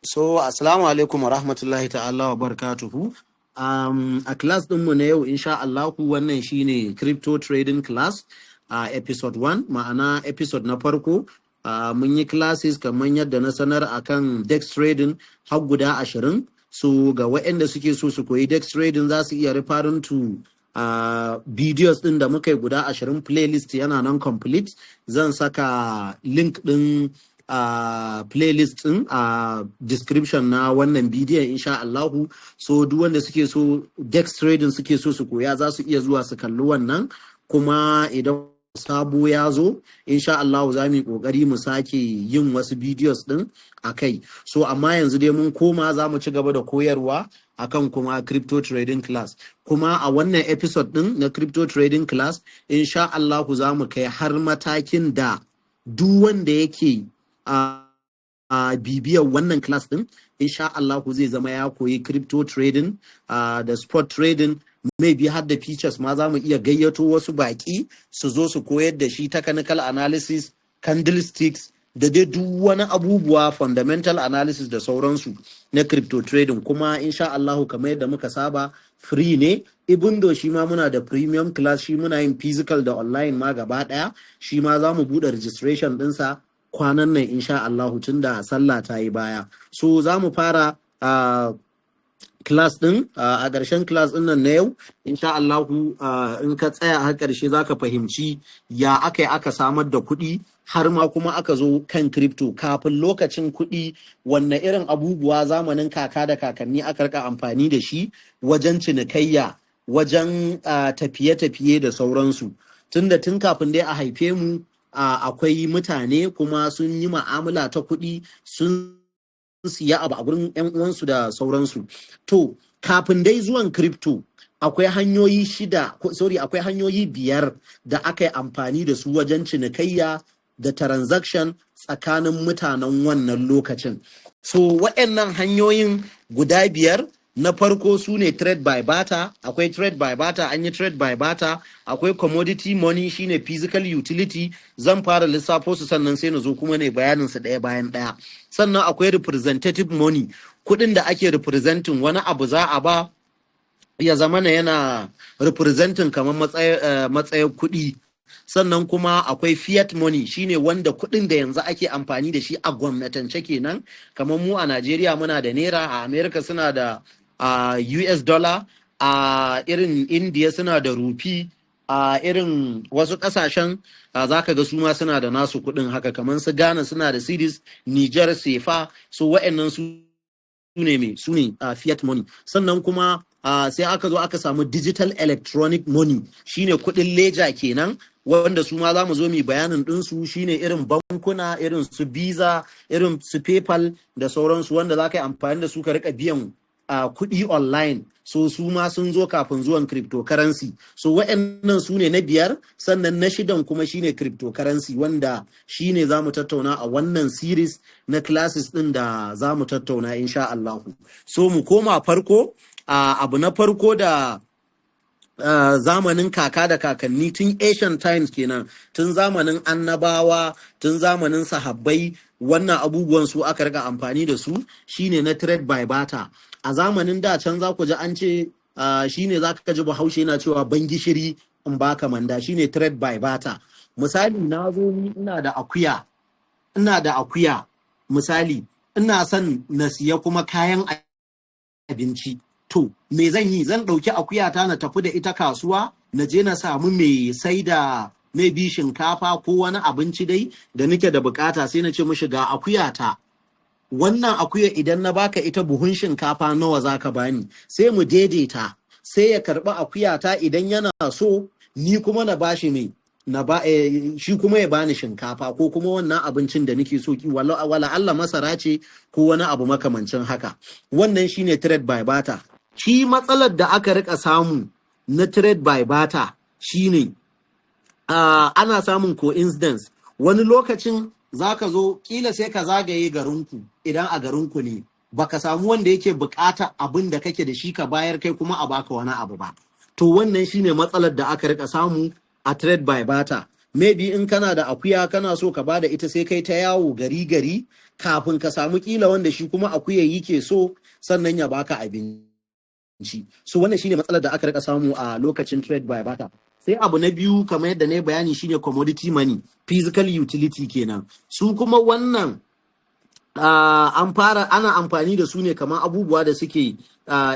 So, assalamu alaikum wa rahmatullahi ta'ala wa barakatuhu. A class ɗinmu na yau, insha Allahu, wannan shine crypto trading class a episode 1, ma'ana episode na farko. Mun yi classes kamar yadda na sanar akan dex trading har guda 20. So ga waɗanda suke so su koyi dex trading, za su iya referring to videos ɗin da muka yi guda 20. Playlist yana nan complete. Zan saka link ɗin playlist din a description na wannan bidiyon, insha Allahu. So duk wanda suke so dex trading, suke so su koya, za su iya zuwa su kalli wannan. Kuma idan sabo ya zo, insha Allahu, za mu yi kokari mu sake yin wasu videos din a kai. So amma yanzu dai mun koma za mu ci gaba da koyarwa akan kuma crypto trading class. Kuma a wannan episode din na crypto trading class, insha Allahu, za mu kai har matakin da duk wanda yake a bibiyar wannan class din, insha Allahu, zai zama ya koyi crypto trading da spot trading, maybe har da futures ma. Za mu iya gayyato wasu baki su zo su koyar da shi technical analysis, candlesticks, da dai duk wani abubuwa, fundamental analysis da sauransu na crypto trading. Kuma insha Allahu, kamar yadda muka saba, free ne, even though shi ma muna da premium class. Shi muna yin physical da online ma gaba daya. Shi ma za mu buɗe registration ɗinsa kwanan nan, insha Allahu, tun da sallah ta yi baya. So za mu fara class din a ƙarshen class din nan na yau, insha Allahu. In ka tsaya har ƙarshe, za ka fahimci ya aka yi aka samar da kuɗi, har ma kuma aka zo kan crypto. Kafin lokacin kuɗi, wanne irin abubuwa zamanin kaka da kakanni aka rika amfani da shi wajen cinikayya, wajen tafiye-tafiye da sauransu? Tunda tun kafin dai a haife mu akwai mutane, kuma sun yi ma'amala ta kuɗi, sun siya abu a gurin 'yan uwansu da sauransu. To, kafin dai zuwan crypto, akwai hanyoyi shida, sorry, akwai hanyoyi biyar da aka yi amfani da su wajen cinikayya da transaction tsakanin mutanen wannan lokacin. So waɗannan hanyoyin guda biyar na farko su ne trade by barter. Akwai trade by barter, an yi trade by barter. Akwai commodity money, shine physical utility. Zan fara lissafo su, sannan sai na zo kuma ne bayanin su ɗaya bayan ɗaya. Sannan akwai representative money, kuɗin da ake representing wani abu, za a ba ya zama na yana representing kamar matsayin kuɗi. Sannan kuma akwai fiat money, shine wanda kuɗin da yanzu ake amfani da shi a gwamnatance kenan. Kamar mu a Najeriya muna da naira, a America suna da US dollar, a irin India suna da rupee, a irin wasu kasashen za ka ga su ma suna da nasu kuɗin haka, kamar su Ghana suna da cedis, Niger sefa. So wa'annan su ne me su ne fiat money. Sannan kuma sai aka zo aka samu digital electronic money, shine kuɗin ledger kenan, wanda su ma za mu zo mu bayanin ɗinsu. Shine irin bankuna, irin su Visa, irin su PayPal da sauransu, wanda za ka yi amfani da su ka rika biyan kuɗi online. So su ma sun zo kafin zuwan cryptocurrency. So wa'annan su ne na biyar. Sannan na shidan kuma shine cryptocurrency, wanda shine za mu tattauna a wannan series na classes ɗin da za mu tattauna, insha Allahu. So mu koma farko. Abu na farko da zamanin kaka da kakanni, tun ancient times kenan, tun zamanin annabawa, tun zamanin sahabbai, wannan abubuwan su aka rika amfani da su, shine na trade by barter. A zamanin da can, za ku ji an ce shine za ka ji Bahaushe yana cewa "ban gishiri in baka manda", shine trade by barter. Misali, na zo ni ina da akuya, ina da akuya misali, ina son na siya kuma kayan abinci. To me zan yi? Zan ɗauki akuyata na tafi da ita kasuwa, na je na samu mai sai da maybe shinkafa ko wani abinci dai da nake da bukata, sai na ce mishi, "Ga akuyata, wannan akuya idan na baka ita, buhun shinkafa nawa zaka bani?" Sai mu daidaita, sai ya karɓi akuyata idan yana so, ni kuma na bashi mai na ba shi kuma ya bani shinkafa ko kuma wannan abincin da nake so, ki wala Allah masara ce ko wani abu makamancin haka. Wannan shine trade by barter. Shi matsalar da aka rika samu na trade by barter shine ana samun coincidence. Wani lokacin zaka zo kila sai ka zagaye garinku, idan a garinku ne, baka samu wanda yake bukata abin da kake da shi ka bayar, kai kuma a baka wani abu ba. To wannan shine matsalar da aka rika samu a trade by barter. Maybe in kana da akuya kana so ka bada ita, sai kai ta yawo gari gari kafin ka samu kila wanda shi kuma akuya yake so, sannan ya baka abinci. So wannan shine matsalar da aka rika samu a lokacin trade by barter. Sai abu na biyu, kamar yadda na yi bayani, shine commodity money, physical utility kenan. Su kuma wannan an fara ana amfani da su ne kamar abubuwa da suke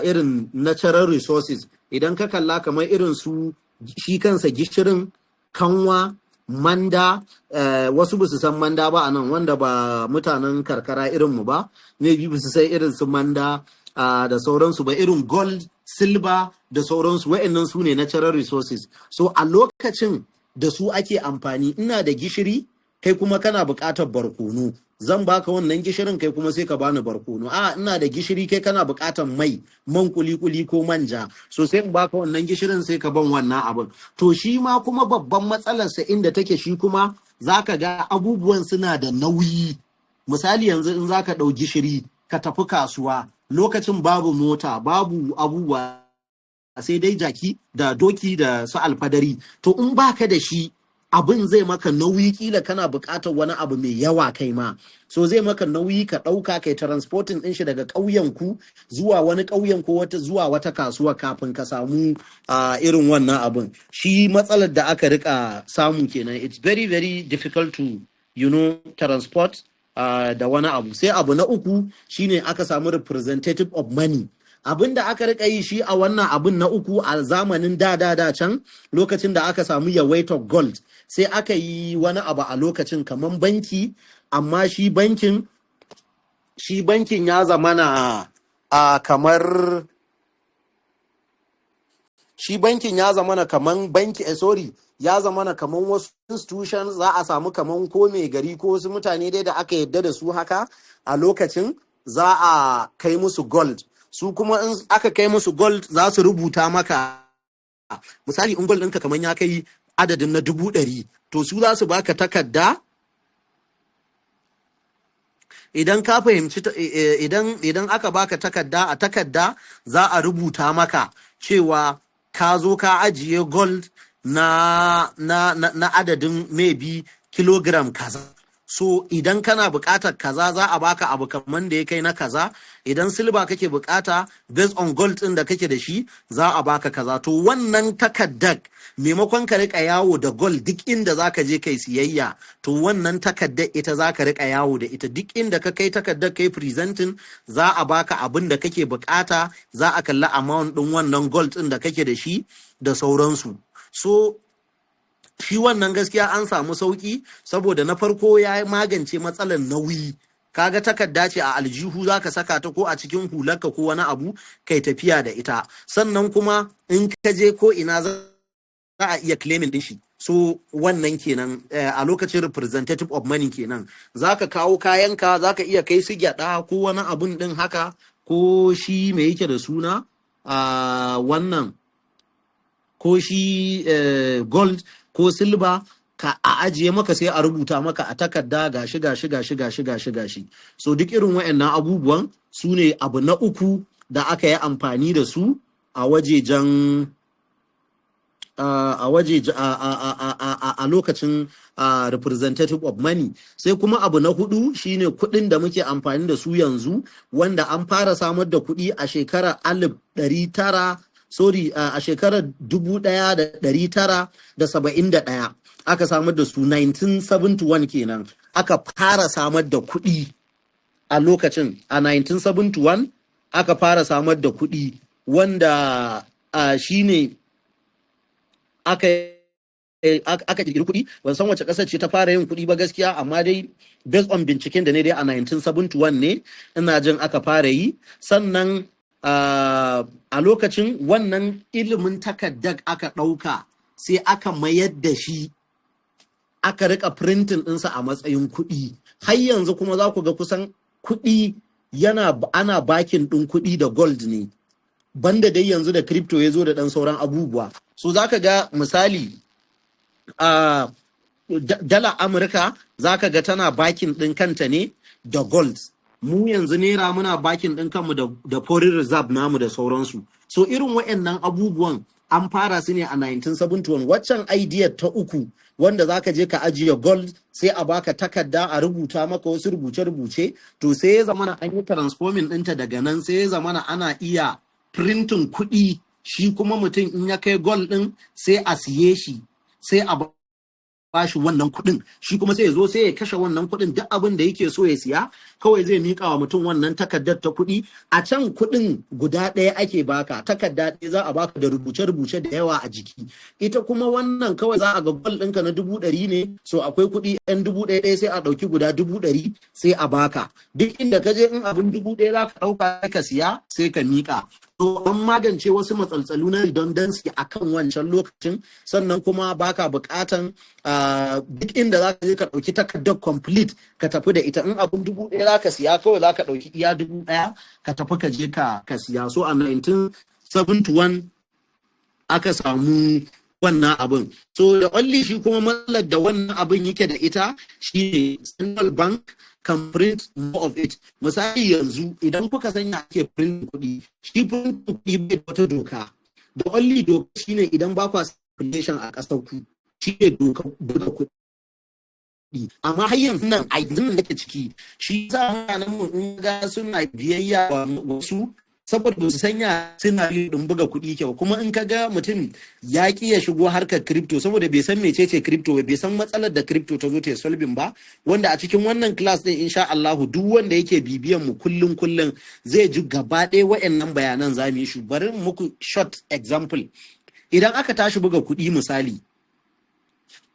irin natural resources. Idan ka kalla, kamar irin su shi kansa gishirin, kanwa, manda. Wasu ba su san manda ba a nan, wanda ba mutanen karkara irin mu ba, maybe ba su san irin su manda da sauransu ba, irin gold, silver da sauransu. Wa'annan su ne natural resources. So a lokacin da su ake amfani. Ina da gishiri, kai kuma kana buƙatar barkono, zan baka wannan gishirin, kai kuma sai ka bani barkono. A ina da gishiri, kai kana buƙatar mai, man kuli-kuli ko manja, so sai in baka wannan gishirin, sai ka ban wannan abin. To shi ma kuma babban matsalarsa inda take, shi kuma zaka ga abubuwan suna da nauyi. Misali, yanzu in zaka ɗau gishiri ka tafi kasuwa, lokacin babu mota, babu abubuwa, sai dai jaki da doki da su alfadari. To in baka da shi, abin zai maka nauyi. Kila kana buƙatar wani abu mai yawa kai ma, so zai maka nauyi ka ɗauka kai transporting ɗin shi daga ƙauyen ku zuwa wani ƙauyen ko wata zuwa wata kasuwa kafin ka samu irin wannan abin. Shi matsalar da aka rika samu kenan. It's very very difficult to transport da wani abu. Sai abu na uku shine aka samu representative of money. Abin da aka rika yi shi a wannan abin na uku, a zamanin da da da can, lokacin da aka samu yawaitar gold, sai aka yi wani abu a lokacin kaman banki. Amma shi bankin ya zamana a kamar shi bankin ya zamana kaman banki, sorry, ya zamana kaman wasu institutions. Za a samu kaman ko mai gari ko wasu mutane dai da aka yadda da su haka a lokacin, za a kai musu gold. Su kuma in aka kai musu gold, za su rubuta maka. Misali, in gold ɗinka kaman ya kai adadin na 100,000, to su za su baka takarda. Idan ka fahimci, idan aka baka takarda, a takarda za a rubuta maka cewa ka zo ka ajiye gold na adadin maybe kilogram kaza. So idan kana buƙatar kaza, za a baka abu kaman da ya kai na kaza. Idan silver kake buƙata, based on gold ɗin da kake da shi, za a baka kaza. To wannan takaddar, maimakon ka rika yawo da gold duk inda zaka je kai siyayya, to wannan takaddar ita zaka rika yawo da ita. Duk inda ka kai takaddar, kai presenting, za a baka abin da kake buƙata. Za a kalli amount ɗin wannan gold ɗin da kake da shi da sauransu. So shi wannan gaskiya an samu sauki, saboda na farko ya magance matsalar nauyi. Kaga takarda ce a aljihu zaka saka ta, ko a cikin hularka ko wani abu, kai tafiya da ita. Sannan kuma in ka je ko ina, za a iya claiming din shi. So wannan kenan a lokacin representative of money kenan. Zaka kawo kayanka, zaka iya kai su gyada ko wani abun din haka, ko shi me yake da suna a wannan, ko shi gold ko silver, ka a ajiye maka, sai a rubuta maka a takarda, gashi gashi gashi gashi gashi gashi. So duk irin waɗannan abubuwan su ne abu na uku da aka yi amfani da su a wajejen a waje a lokacin representative of money. Sai kuma abu na hudu shine kuɗin da muke amfani da su yanzu, wanda an fara samar da kuɗi a shekarar 1900, sorry, a shekarar 1971 aka samar da su. 1971 kenan aka fara samar da kuɗi. A lokacin a 1971 aka fara samar da kuɗi, wanda shine aka kirkiri kuɗi. Ban san wace ƙasar ce ta fara yin kuɗi ba gaskiya, amma dai based on binciken da ne dai, a 1971 ne ina jin aka fara yi. Sannan a lokacin wannan ilimin takardar aka ɗauka, sai aka mayar da shi, aka rika printing ɗinsa a matsayin kuɗi. Har yanzu kuma za ku ga kusan kuɗi yana ana backing ɗin kuɗi da gold ne, banda dai yanzu da crypto ya zo da ɗan sauran abubuwa. So za ka ga misali dala Amurka, za ka ga tana backing ɗin kanta ne da gold. Mu yanzu naira muna backing ɗin kanmu da foreign reserve namu da sauransu. So irin waɗannan abubuwan an fara su ne a 1971. Waccan idea ta uku Wanda zaka je ka ajiye gold, sai a baka takarda, a rubuta maka wasu rubuce-rubuce. To sai ya zamana an yi transforming ɗinta daga nan, sai ya zamana ana iya printing kuɗi. Shi kuma mutum in ya kai gold ɗin, sai a siye shi, sai a bashi wannan kuɗin. Shi kuma sai ya zo, sai ya kashe wannan kuɗin duk abin da yake so ya siya. Kawai zai miƙa wa mutum wannan takardar ta kuɗi. A can kuɗin guda ɗaya ake baka, takarda ɗaya za a baka da rubuce-rubuce da yawa a jiki. Ita kuma wannan kawai za a ga gold ɗinka na 100,000 ne, so akwai kuɗi yan 1000 ɗaya, sai a ɗauki guda 100,000 sai a baka. Duk inda ka je, in abin 1000 za ka ɗauka ka siya, sai ka miƙa. To an magance wasu matsaltsalu na redundancy a kan wancan lokacin. Sannan kuma baka buƙatan duk inda za ka je ka ɗauki takardar complete ka tafi da ita. In abin 1000 za ka siya, kawai za ka ɗauki iya 1000 ka tafi ka je ka siya. So a 1971 aka samu wannan abin. So the only shi kuma matsalar da wannan abin yake da ita shine central bank can print more of it. Misali, yanzu idan kuka sanya ake print kuɗi, shi print kuɗi bai da wata doka. The only doka shine idan ba kwa inflation a ƙasar ku, shi ne doka buga kuɗi. Amma har yanzu nan, a yanzu nan nake ciki, shi sa mutanen mu in ga suna biyayya wa wasu, saboda ba su sanya suna din buga kuɗi kyau. Kuma in ka ga mutum ya ki ya shigo harkar crypto, saboda bai san mecece crypto ba, bai san matsalar da crypto ta zo ta solving ba, wanda a cikin wannan class din, insha Allahu, duk wanda yake bibiyan mu kullun kullun zai ji gaba ɗaya wa'annan bayanan za mu yi shi. Bari muku short example. Idan aka tashi buga kuɗi, misali,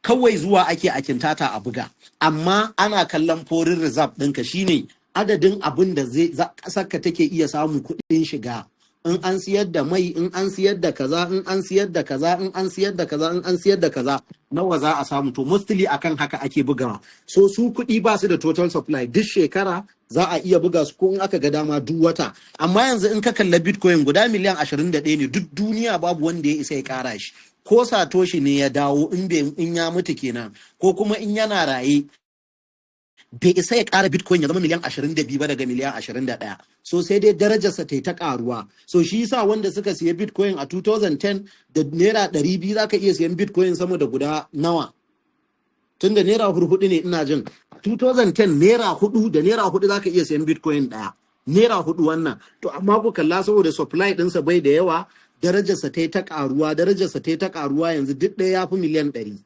kawai zuwa ake a kintata a buga, amma ana kallon foreign reserve ɗinka, shine adadin abin da zai ƙasarka take iya samun kuɗin shiga in an siyar da mai, in an siyar da kaza, in an siyar da kaza, in an siyar da kaza, in an siyar da kaza, nawa za a samu. To mostly akan haka ake bugawa. So su kuɗi ba su da total supply. Duk shekara za a iya buga su, ko in aka ga dama duk wata. Amma yanzu in ka kalla Bitcoin, guda miliyan 21 ne. Duk duniya babu wanda ya isa ya kara shi, ko Satoshi ne ya dawo, in bai in ya mutu kenan, ko kuma in yana raye, bai isa ya ƙara Bitcoin ya zama miliyan 22 ba daga miliyan 21. So sai dai darajarsa ta yi ta ƙaruwa. So shi yasa wanda suka siya Bitcoin a 2010 da naira 200, za ka iya siyan Bitcoin sama da guda nawa? Tunda naira hurhudu ne, ina jin 2010 naira 4, da naira 4 za ka iya siyan Bitcoin ɗaya, naira 4 wannan. To amma ku kalla, saboda supply ɗinsa bai da yawa, darajarsa ta yi ta ƙaruwa, darajarsa ta yi ta ƙaruwa. Yanzu duk ɗaya ya fi miliyan 100.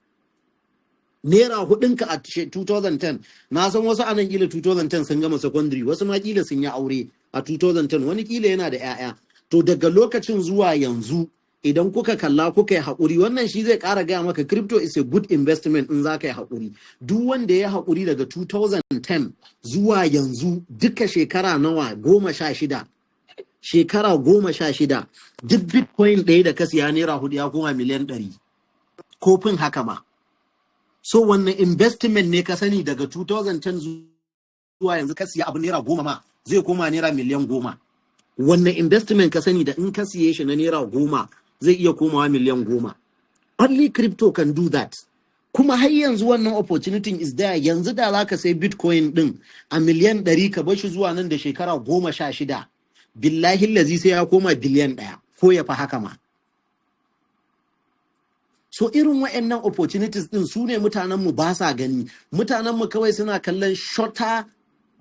Naira hudunka a 2010, na san wasu anan kila 2010 sun gama secondary, wasu ma kila sun yi aure a 2010, wani kila yana da 'ya'ya. To daga lokacin zuwa yanzu, idan kuka kalla kuka yi haƙuri, wannan shi zai ƙara gaya maka crypto is a good investment in za ka yi haƙuri. Duk wanda ya haƙuri daga 2010 zuwa yanzu, duka shekara nawa? 16, shekara 16. Duk Bitcoin ɗaya da ka siya naira 4 ya koma miliyan 100 ko fin haka ma. So wannan investment ne ka sani daga 2010 zuwa yanzu ka siya abu naira 10 ma zai koma naira miliyan 10? Wannan investment ka sani da in ka siye shi na naira 10 zai iya komawa miliyan 10? Only crypto can do that. Kuma har yanzu wannan opportunity is there. Yanzu da za ka sai Bitcoin din a miliyan 100, ka bar shi zuwa nan da shekara 16, billahi lazi sai ya koma biliyan 1 ko ya fi haka ma. So irin wa'annan opportunities din su ne mutanenmu ba sa gani. Mutanenmu kawai suna kallon shorter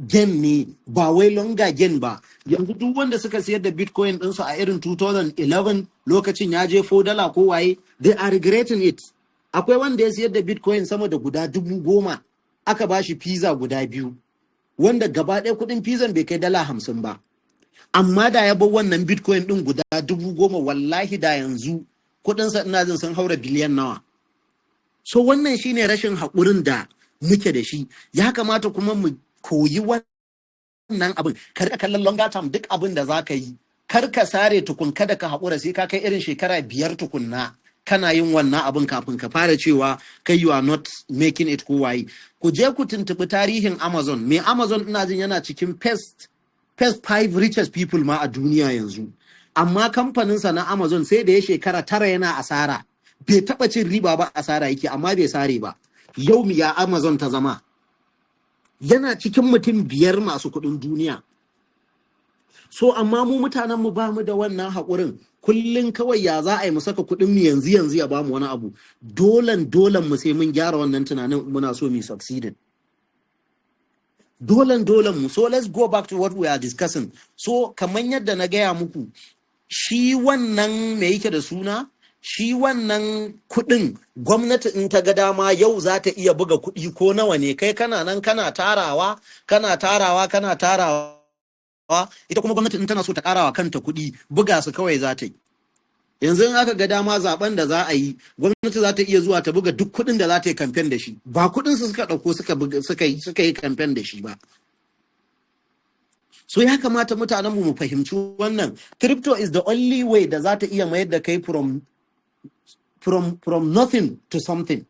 gain ne, ba wai longer gain ba. Yanzu duk wanda suka siyar da Bitcoin ɗinsu a irin 2011, lokacin ya je 4 dala ko waye, they are regretting it. Akwai wanda ya siyar da Bitcoin sama da guda 10,000, aka ba shi pizza guda biyu, wanda gaba ɗaya kuɗin pizzan bai kai dala 50 ba. Amma da ya bar wannan Bitcoin ɗin guda 10,000, wallahi da yanzu kuɗinsa ina jin sun haura biliyan nawa. So wannan shine rashin haƙurin da muke da shi. Ya kamata kuma mu koyi wannan abin, ka rika kallon longer term. Duk abin da za ka yi, kar ka sare tukun, kada ka haƙura sai ka kai irin shekara 5 tukunna kana yin wannan abin kafin ka fara cewa kai you are not making it ko waye. Ku je ku tuntuɓi tarihin Amazon. Me Amazon, ina jin yana cikin first five richest people ma a duniya yanzu, amma kamfaninsa na Amazon sai da ya shekara 9 yana asara, bai taɓa cin riba ba, asara yake, amma bai sare ba. Yau ya Amazon ta zama? Yana cikin mutum biyar masu kuɗin duniya. So amma mu mutanen mu ba mu da wannan haƙurin. Kullun kawai ya za a yi mu saka kuɗin mu yanzu yanzu ya bamu wani abu. Dolan dolan mu sai mun gyara wannan tunanin, muna so mu succeeded. Dolan dolan mu. So let's go back to what we are discussing. So kamar yadda na gaya muku, shi wannan, me yake da suna, shi wannan kuɗin, gwamnati in ta ga dama yau za ta iya buga kuɗi ko nawa ne. Kai kana nan kana tarawa, kana tarawa, kana tarawa. Ita kuma gwamnati in tana so ta karawa kanta kuɗi, buga su kawai za ta yi. Yanzu in aka ga dama, zaben da za a yi, gwamnati za ta iya zuwa ta buga duk kuɗin da za ta yi kamfen da shi. Ba kuɗin su suka ɗauko suka buga suka yi kamfen da shi ba. So ya kamata mutanen mu mu fahimci wannan. Crypto is the only way da za ta iya mayar da kai from nothing to something.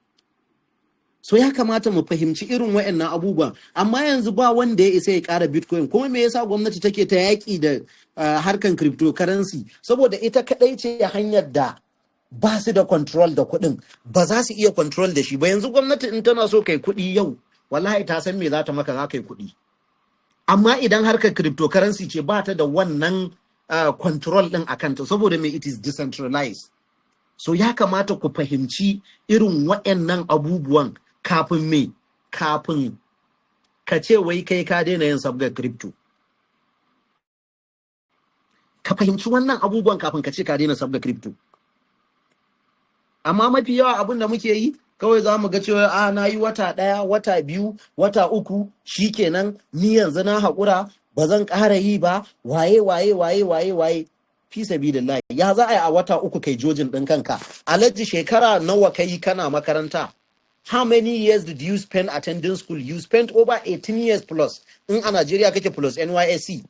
So ya kamata mu fahimci irin wayannan abubuwan. Amma yanzu ba wanda ya isa ya ƙara Bitcoin. Kuma me yasa gwamnati take ta yaƙi da harkan cryptocurrency? Saboda ita kadai ce hanyar da ba su da control da kuɗin, ba za su iya control da shi ba. Yanzu gwamnati in tana so kai kuɗi yau, wallahi ta san me za ta maka, za ka yi kuɗi. Amma idan harkar cryptocurrency ce, ba ta da wannan control din a kanta. Saboda me? It is decentralized. So ya kamata ku fahimci irin waɗannan abubuwan kafin me, kafin ka ce wai kai ka daina yin sabgar crypto. Ka fahimci wannan abubuwan kafin ka ce ka daina sabgar crypto. Amma mafi yawa abin da muke yi kawai, za mu ga cewa a na yi wata ɗaya, wata 2, wata 3, shikenan, ni yanzu na haƙura, ba zan ƙara yi ba, waye waye waye waye waye. Fi sabilillahi, ya za a yi a wata 3 kai judging ɗin kanka? Alhaji, shekara nawa kai kana makaranta? How many years did you spend attending school? You spent over 18 years plus in a Najeriya kake, plus NYSC.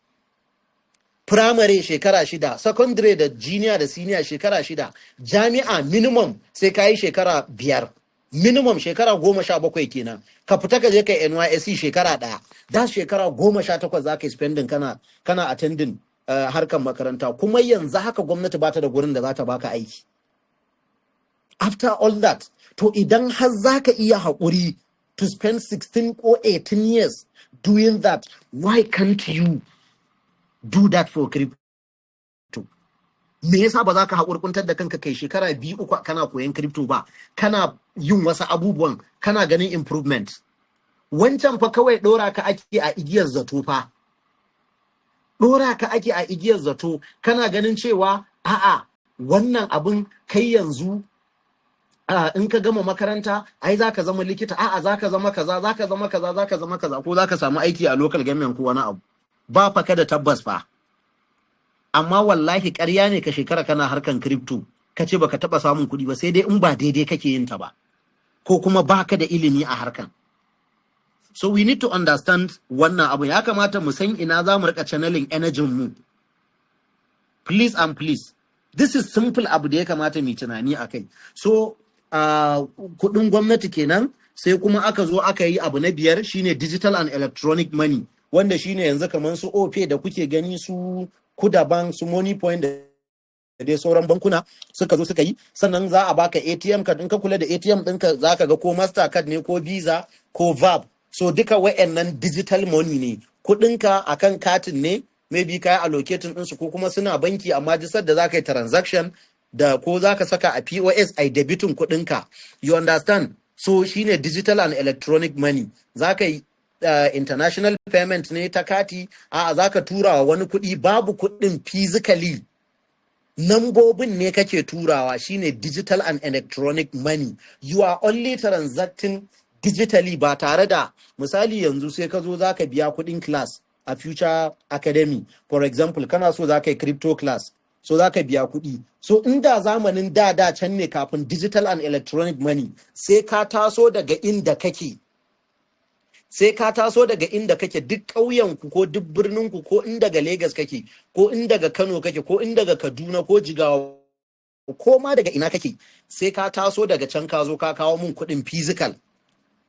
Primary shekara 6, secondary da junior da senior shekara 6, jami'a minimum sai ka yi shekara 5, minimum shekara 17 kenan. Ka fita ka je kai NYSC shekara 1, da shekara 18 za ka yi spending kana attending harkan makaranta. Kuma yanzu haka gwamnati bata da gurin da za ta baka aiki after all that. To idan har za ka iya haƙuri to spend 16 or 18 years doing that, why can't you do that for crypto? Me yasa ba za ka haƙurƙuntar da kanka kai shekara 2, 3 kana koyan crypto ba, kana yin wasu abubuwan, kana ganin improvement? Wancan fa kawai ɗora ka ake a igiyar zato fa, ɗora ka ake a igiyar zato. Kana ganin cewa a'a, wannan abin kai yanzu in ka gama makaranta ai za ka zama likita, a'a, za ka zama kaza, za ka zama kaza, za ka zama kaza, ko za ka samu aiki a local government ko wani abu. Ba fa ka da tabbas fa. Amma wallahi ƙarya ne ka shekara kana harkan crypto ka ce baka taɓa samun kuɗi ba, sai dai in ba daidai kake yin ta ba ko kuma baka da ilimi a harkan. So we need to understand wannan abu. Ya kamata mu san ina za mu rika channeling energy mu. Please and please, this is simple abu da ya kamata mu tunani a kai. So kudin gwamnati kenan. Sai kuma aka zo aka yi abu na biyar, shine digital and electronic money, wanda shine yanzu kamar su Opay da kuke gani, su Kuda Bank, su Moniepoint da dai sauran bankuna suka zo suka yi. Sannan za a baka ATM card. In ka kula da ATM ɗinka, za ka ga ko Mastercard ne ko Visa ko Verve. So duka wa'annan digital money ne. Kuɗinka akan katin ne, maybe ka yi allocating ɗinsu ko kuma suna banki, amma duk da za ka yi transaction da ko za ka saka a POS a debiting kuɗinka, you understand? So shine digital and electronic money. Za ka yi international payment ne ta kati, a za ka tura wa wani kuɗi, babu kuɗin physically, nambobin ne kake turawa. Shine digital and electronic money. You are only transacting digitally, ba tare da, misali yanzu sai ka zo za ka biya kuɗin class a Future Academy, for example, kana so za ka yi crypto class, so za ka biya kuɗi. So inda zamanin da da can ne, kafin digital and electronic money, sai ka taso daga inda kake, sai ka taso daga inda kake, duk ƙauyenku ko duk birninku, ko in daga Lagos kake, ko in daga Kano kake, ko in daga Kaduna ko Jigawa, ko ma daga ina kake, sai ka taso daga can ka zo ka kawo mun kuɗin physical,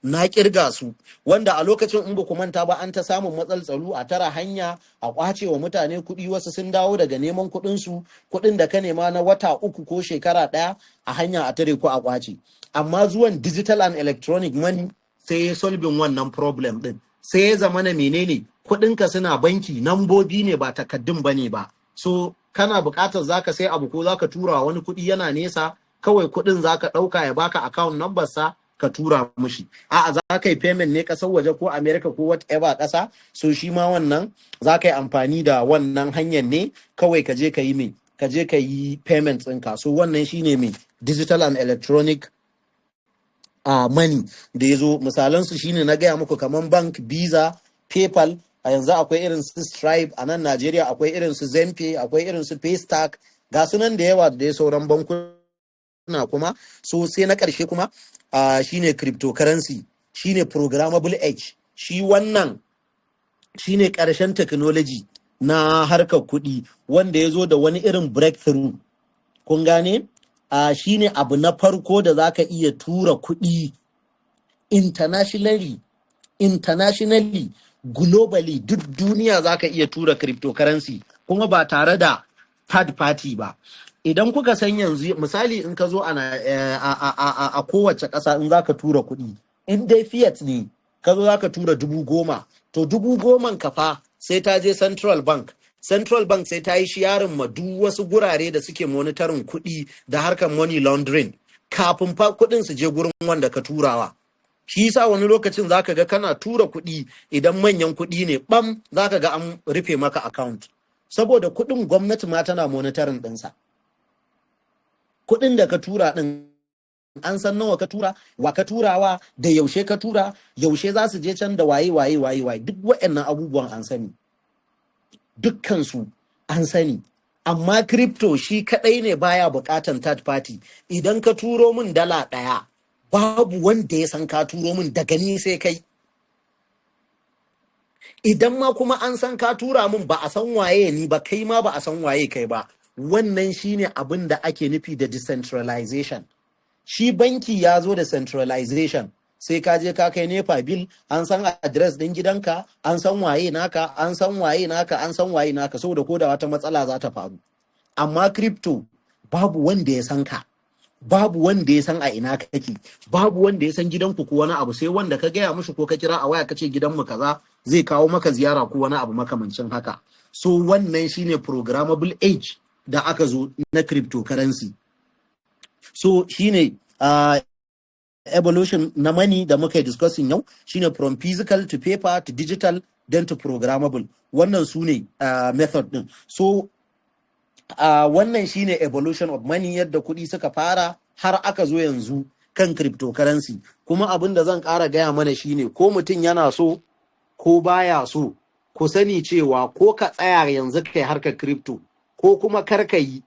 na kirga su. Wanda a lokacin, in ba ku manta ba, an ta samun matsaltsalu, a tara hanya, a kwace wa mutane kuɗi. Wasu sun dawo daga neman kuɗin su, kuɗin da ka nema na wata 3 ko shekara 1, a hanya a tare ko a kwace. Amma zuwan digital and electronic money sai ya solving wannan problem din. Sai ya zama na menene? Kuɗinka suna banki, nambobi ne, ba takaddun bane ba. So kana buƙatar zaka sai abu ko zaka tura wani kuɗi yana nesa, kawai kuɗin zaka ɗauka, ya baka account number sa, ka tura mushi. A'a, za ka yi payment ne ƙasar waje ko America ko whatever ƙasa, so shi ma wannan za ka yi amfani da wannan hanyar ne, kawai ka je ka yi me, ka je ka yi payment ɗinka. So wannan shine me, digital and electronic money da ya zo. Misalansu shine na gaya muku, kaman bank, Visa, PayPal. A yanzu akwai irin su Stripe, a nan Najeriya akwai irin su Zenpay, akwai irin su Paystack, ga sunan da yawa, da dai sauran bankuna kuma. So sai na ƙarshe kuma shine cryptocurrency, shine programmable age. Shi wannan shine ƙarshen technology na harkar kuɗi wanda ya zo da wani irin breakthrough. Kun gane? Shine abu na farko da zaka iya tura kuɗi internationally, globally, duk duniya zaka iya tura cryptocurrency kuma ba tare da third party ba. Idan kuka san yanzu, misali, in ka zo a kowace ƙasa, in zaka tura kuɗi, in dai fiat ne, ka zo zaka tura 10,000, to 10,000n ka fa sai ta je central bank. Central bank sai ta yi sharing ma duk wasu gurare da suke monitoring kuɗi da harkar money laundering kafin fa kuɗin su je gurin wanda ka turawa. Shi yasa wani lokacin zaka ga kana tura kuɗi, idan manyan kuɗi ne, bam, zaka ga an rufe maka account, saboda kuɗin gwamnati ma tana monitoring ɗinsa. Kuɗin da ka tura ɗin, an san nawa ka tura, wa ka turawa, da yaushe ka tura, yaushe za su je can, da waye waye waye waye. Duk waɗannan abubuwan an sani, dukkansu an sani. Amma crypto shi kadai ne baya bukatan third party. Idan ka turo min $1, babu wanda ya san ka turo min, daga ni sai kai. Idan ma kuma an san ka tura min, ba a san waye ni ba, kai ma ba a san waye kai ba. Wannan shine abin da ake nufi da decentralization. Shi banki ya zo da centralization, sai ka je ka kai NEPA bill, an san address din gidanka, an san waye naka, an san waye naka, an san waye naka, saboda ko da wata matsala za ta faru. Amma crypto, babu wanda ya san ka, babu wanda ya san a ina kake, babu wanda ya san gidanku ko wani abu, sai wanda ka gaya mushi ko ka kira a waya ka ce gidanmu kaza, zai kawo maka ziyara ko wani abu makamancin haka. So wannan shine programmable age da aka zo na cryptocurrency. So shine evolution na money da muka yi discussing yau, shine from physical to paper to digital, then to programmable. Wannan su ne method din. So wannan shine evolution of money, yadda kuɗi suka fara har aka zo yanzu kan cryptocurrency. Kuma abin da zan ƙara gaya mana shine, ko mutum yana so ko baya so, ku sani cewa ko ka tsaya yanzu kai harkar crypto ko kuma kar ka yi,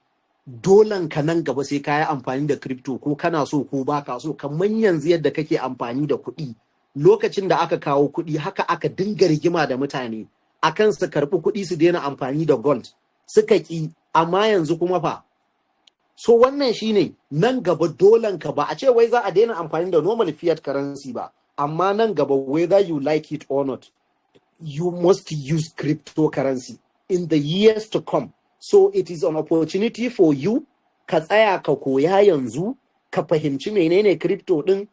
dolan ka nan gaba sai ka yi amfani da crypto, ko kana so ko baka so. Kamar yanzu yadda kake amfani da kuɗi, lokacin da aka kawo kuɗi, haka aka dinga rigima da mutane akan su karɓi kuɗi su daina amfani da gold, suka ƙi. Amma yanzu kuma fa? So wannan shine, nan gaba dolan ka, ba a ce wai za a daina amfani da normal fiat currency ba, amma nan gaba, whether you like it or not, you must use cryptocurrency in the years to come. So it is an opportunity for you ka tsaya ka koya yanzu, ka fahimci menene crypto din.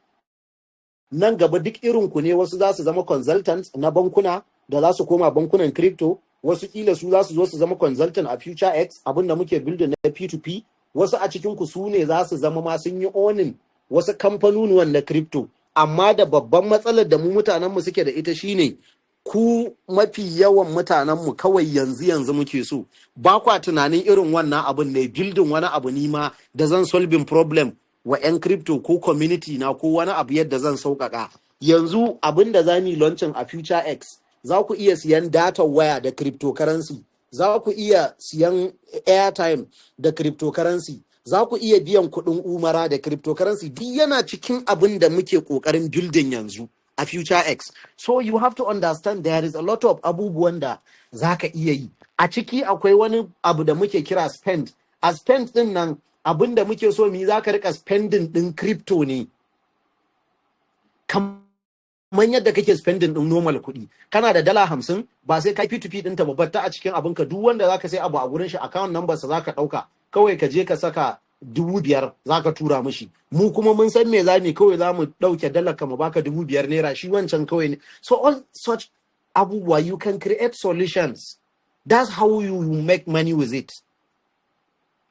Nan gaba duk irin ku ne wasu za su zama consultants na bankuna da za su koma bankunan crypto, wasu kila su za su zo su zama consultant a Future X, abin da muke building na P2P. Wasu a cikin ku su ne za su zama ma sun yi owning wasu kamfanonuwan na crypto. Amma da babban matsalar da mu mutanen mu suke da ita shine, ku mafi yawan mutanen mu kawai yanzu yanzu muke so, ba kwa tunanin irin wannan abun ne, building wani abu ni ma da zan solving problem wa 'yan crypto ko community na ko wani abu yadda zan sauƙaƙa. Yanzu abin da za mu yi launching a Future X, za ku iya siyan data waya da cryptocurrency, za ku iya siyan airtime da cryptocurrency, za ku iya biyan kuɗin umara da cryptocurrency. Duk yana cikin abin da muke ƙoƙarin building yanzu a Future X. So you have to understand there is a lot of abubuwan da za ka iya yi a ciki. Akwai wani abu da muke kira spend. A spend din nan, abin da muke so mu yi, za ka rika spending din crypto ne kamar yadda kake spending din normal kuɗi. Kana da $50, ba sai ka P2P ɗinta babbar ta a cikin abinka. Duk wanda zaka sai abu a gurin shi, account number sa zaka ɗauka, kawai ka je ka saka 5,000, zaka tura mishi. Mu kuma mun san me zamu, kawai za mu ɗauke dalar ka mu baka ₦5,000, shi wancan kawai ne. So all such abubuwa, you can create solutions. That's how you make money with it.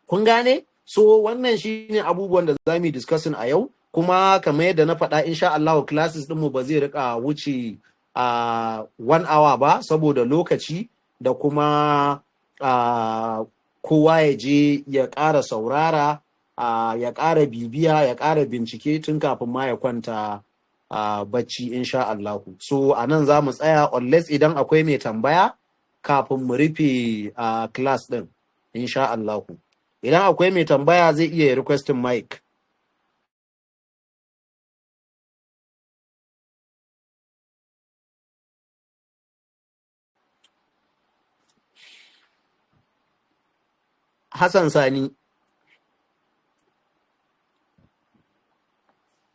Kun gane? So wannan shine abubuwan da za mu yi discussing a yau. Kuma kamar yadda na faɗa, insha Allah classes ɗinmu ba zai rika wuce a 1 hour ba, saboda lokaci da kuma kowa ya je ya ƙara saurara, ya ƙara bibiya, ya ƙara bincike tun kafin ma ya kwanta bacci, insha Allah. So a nan za mu tsaya, unless idan akwai mai tambaya kafin mu rufe class ɗin, insha Allah. Idan akwai mai tambaya, zai iya requesting mic. Hassan Sani.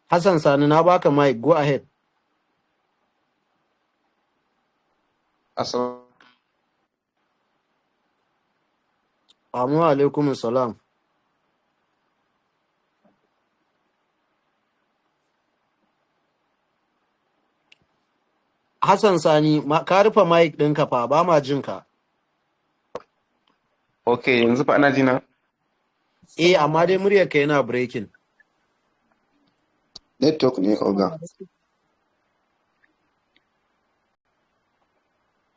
Hassan Sani, na baka mic, go ahead. Assalamu Amu alaikum salam. Hassan Sani, ka rufe mic ɗinka fa, ba ma jin ka. Ok, yanzu fa ana jina? Eh, amma dai muryarka yana breaking. Network ne, oga.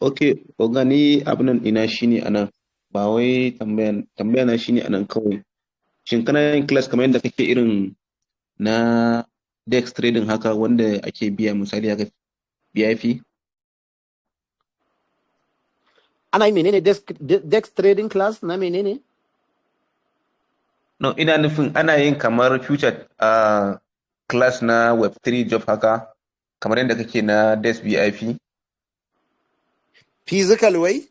Ok, oga, ni abin nan ina shine anan. Ba wai tambaya na shine anan kawai. Shin kana yin class kamar yadda kake irin na DEX trading haka, wanda ake biya, misali haka VIP? Ana yi menene, DEX trading class na menene? No, ina nufin ana yin kamar future class na Web3 job haka, kamar yadda kake na DEX VIP? Physical way?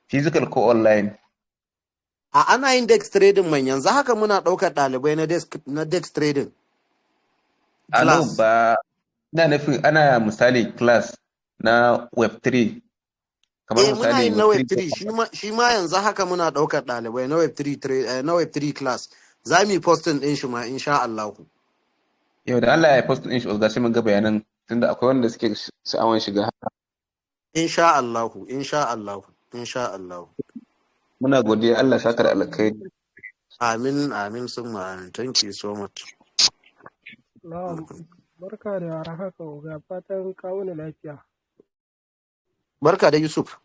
Physical ko online? A ana yin DEX trading man, yanzu haka muna ɗaukar ɗalibai na DEX trading A no, class. Ba ina nufin ana misali class na Web3 kamar Eh, muna misali yin na Web3 Web3, shi ma yanzu haka muna ɗaukar ɗalibai na Web3 na Web3 class. Za mu yi posting ɗin shi ma, insha Allah. Yau da Allah ya post din shi, oga, sai mun ga bayanan, tunda akwai wanda suke sha'awan shiga. Insha Allah, insha Allah, insha Allah. Muna godiya, Allah saka da alkhairi. Amin, amin, summa amin. Thank you so much. Na'am, barka da warhaka oga, fatan ka wuni lafiya. Barka da Yusuf.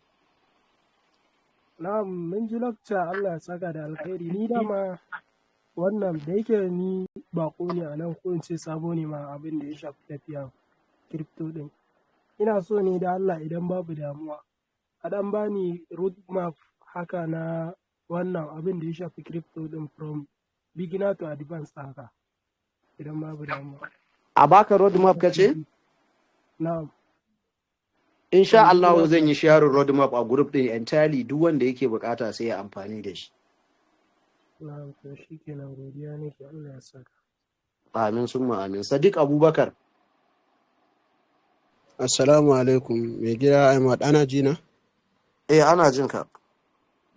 Na'am, mun ji lecture, Allah ya saka da alkhairi. Ni dama wannan da yake ni bako ne a nan, ko in ce sabo ne ma abin da ya shafi tafiya crypto din. Ina so ne da Allah, idan babu damuwa, a dan bani road map haka na wannan abin da ya shafi crypto din, from beginner to advanced haka, idan babu damuwa. A baka road map kace? Na'am. Insha From Allah beginner to zan yi sharing road map a group din entirely, duk wanda yake bukata sai ya amfani da shi. Na'am, to shikenan, godiya nake, Allah ya saka. Amin summa amin. Sadiq Abubakar. Assalamu alaikum, mai gida Ahmad, ana ji na? Eh, ana jin ka.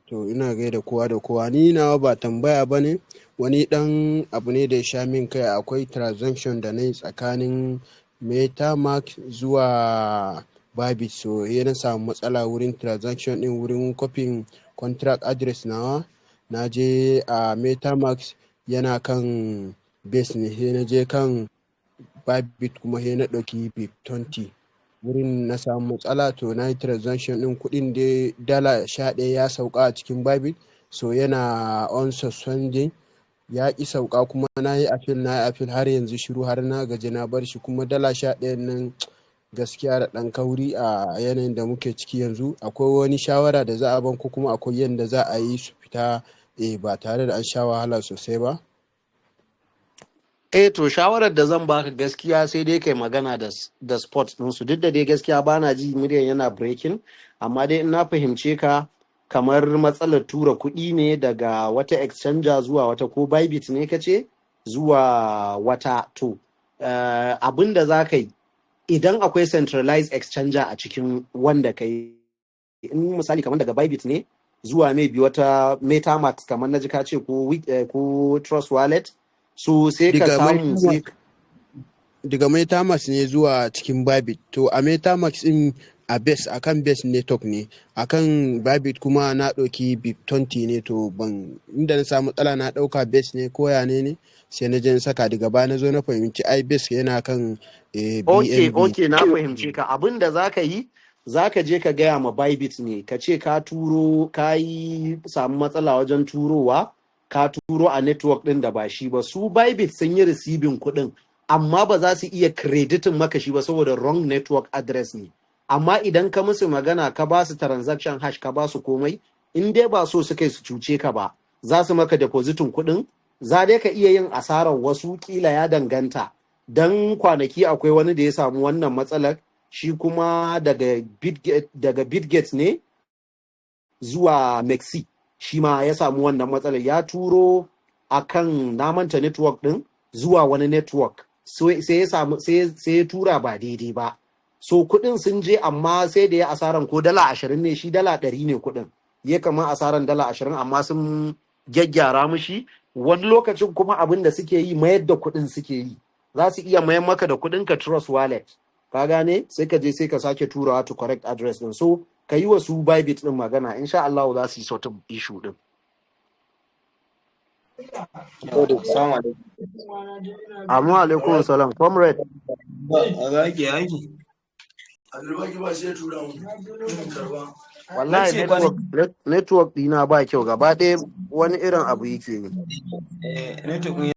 To, ina gaida kowa da kowa. Ni nawa ba tambaya ba ne, wani ɗan abu ne da ya sha min kai. Akwai transaction da na yi tsakanin MetaMask zuwa Bybit, so sai na samu matsala wurin transaction ɗin, wurin copying contract address nawa. Na je a MetaMask, yana kan base ne, sai na je kan Bybit kuma sai na ɗauki BIP20. Wurin na samu matsala. To, na yi transaction ɗin, kuɗin dai $11 ya sauka a cikin Bybit, so yana on suspending, ya ƙi sauka. Kuma na yi appeal, na yi appeal, har yanzu shiru, har na gaji na bar shi. Kuma $11 nan gaskiya da ɗan kauri a yanayin da muke ciki yanzu. Akwai wani shawara da za a ban, ko kuma akwai yanda za a yi su fita ba tare da an sha wahala sosai ba? Eh, to, shawarar da zan baka gaskiya sai dai kai magana da support ɗinsu. Duk da dai gaskiya bana ji, muryan yana breaking, amma dai in na fahimce ka, kamar matsalar tura kuɗi ne daga wata exchanger zuwa wata, ko Bybit ne kace zuwa wata. To, abin da za ka yi, idan akwai centralized exchanger a cikin wanda ka yi, in misali kamar daga Bybit ne zuwa maybe wata MetaMask, kamar na ji ka ce, ko Trust Wallet, so sai ka Daga samu sai MetaMask. Daga MetaMask ne zuwa cikin Bybit. To, a MetaMask din a base, akan base network ne, akan Bybit kuma na ɗauki BEP20 ne. To, ban inda na samu matsala, na ɗauka base ne ko ya ne ne, sai na je na saka. Daga baya na zo na fahimci ai base yana kan BNB. Ok, na fahimce ka. Abin da za ka yi, za ka je ka gaya ma Bybit ne, ka ce ka turo, ka yi samu matsala wajen turowa, ka turo a network din da ba shi ba. Su Bybit sun yi receiving kuɗin, amma ba za su iya crediting maka shi ba saboda wrong network address ne. Amma idan ka musu magana, ka ba su transaction hash, ka ba su komai, in dai ba so suka yi su cuce ka ba, za su maka depositin kuɗin. Za dai ka iya yin asarar wasu kila, ya danganta. Dan kwanaki akwai wani da ya samu wannan matsalar, shi kuma daga Bitget ne zuwa MEXC, shi ma ya samu wannan matsalar. Ya turo akan, na manta network din, zuwa wani network, sai ya samu, sai ya tura ba daidai ba. So kuɗin sun je, amma sai da ya asaran ko $20 ne, shi $100 ne kuɗin ya kama asaran $20, amma sun gyaggyara mushi. Wani lokacin kuma abin da suke yi, mayar da kuɗin suke yi. Za su iya mayar maka da kuɗin ka Trust Wallet, ka gane? Sai ka je sai ka sake turawa to correct address din. So ka yi wa su Bybit din magana, insha Allah za su yi sorting issue din. Assalamu alaikum. Amma alaikum salam, comrade. A zaki aiki. Na Wallahi ce kwanaki network dina ba kyau gaba ɗaya, wani irin abu yake yi. Network.